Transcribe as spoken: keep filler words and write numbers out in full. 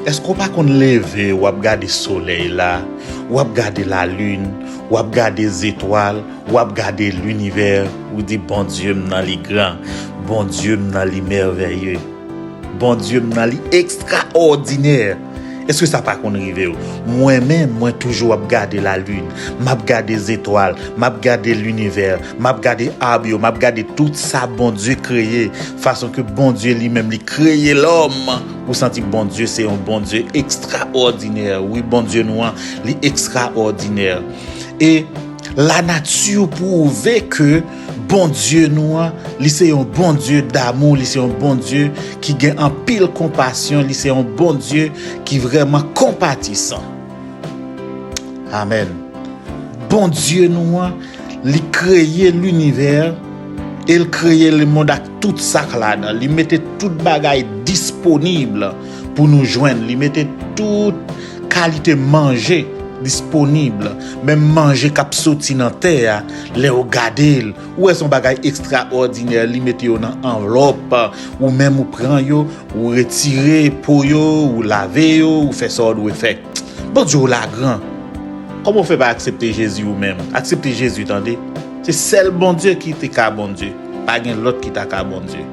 Èske w pa konn leve, w ap gade solèy la, w ap gade lalin, w ap gade zetwal, w ap gade linivè, ou di, Bondye m nan li gran, Bondye m nan li mèvèye, Bondye m nan li ekstraòdinè. Èske sa pa konn rive w? Mwen menm, mwen toujou ap gade lalin, m ap gade zetwal, m ap gade linivè, m ap gade ab yo, m ap gade tout sa Bondye kreye, fason ke Bondye li menm li kreye lòm. Ou santi Bondye se yon Bondye ekstraòdinè. Wi, Bondye nou an, li ekstraòdinè. E lanati pwouve ke Bondye nou an, li se yon Bondye damou, li se yon Bondye ki gen anpil konpasyon, li se yon Bondye ki vrèman konpatisan. Amèn. Bondye nou an, li kreye linivè e l kreye lemonn ak tout sa k ladan l. Li mete tout bagay disponib pou nou jwenn. Li mete tout kalite manje disponib, menm manje k ap soti nan tè a, lè w gade l, ou wè se yon bagay ekstraòdinè. Li mete yo nan anvlòp, ou menm ou pran yo, ou retire po yo, ou lave yo, ou fè sa w dwe fè. Bondye w la gran. Kòman w fè pa aksepte Jezi ou menm? Aksepte Jezi, tande. Se sèl Bondye ki te ka Bondye. Pa gen lòt ki ta ka Bondye.